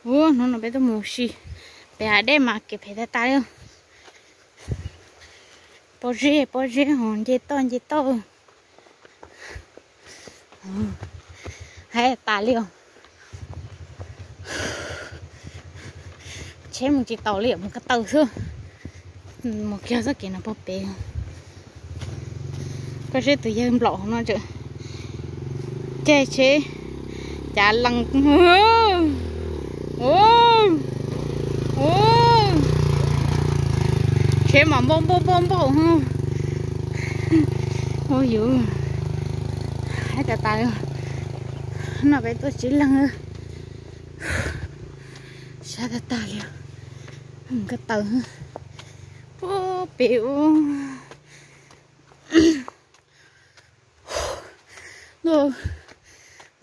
Ua hnub no peb tuaj mus si pem hav dej mas kev phem tas tas li. Pob zeb pob zeb ho nce toj nce toj. Haib tas li os. Tsheb mus tsis taus li, mus ko taw xwb. Mus kiag txoj kev no puag pem. Koj seb tus yawg nplaum hauv no tseem caij tsheb cav lees. Tsheb mas npauj npauj npauj npauj. Ua yuv, haib tas tas li. No peb tuaj tsib leeg, sab tas tas li. Ko taw puag pem ub.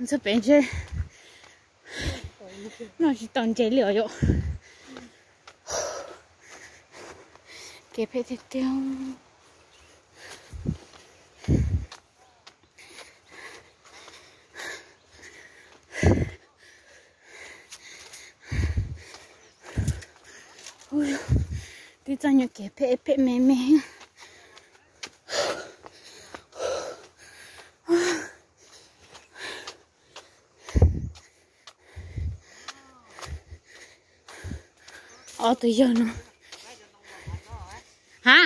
Txog pem ntshe noj tsis tau ntses li os yom. Kev phem tiag tiag. Ua, tib txoj nyuag kev phem phem me me. Ob tug yawg no, ha,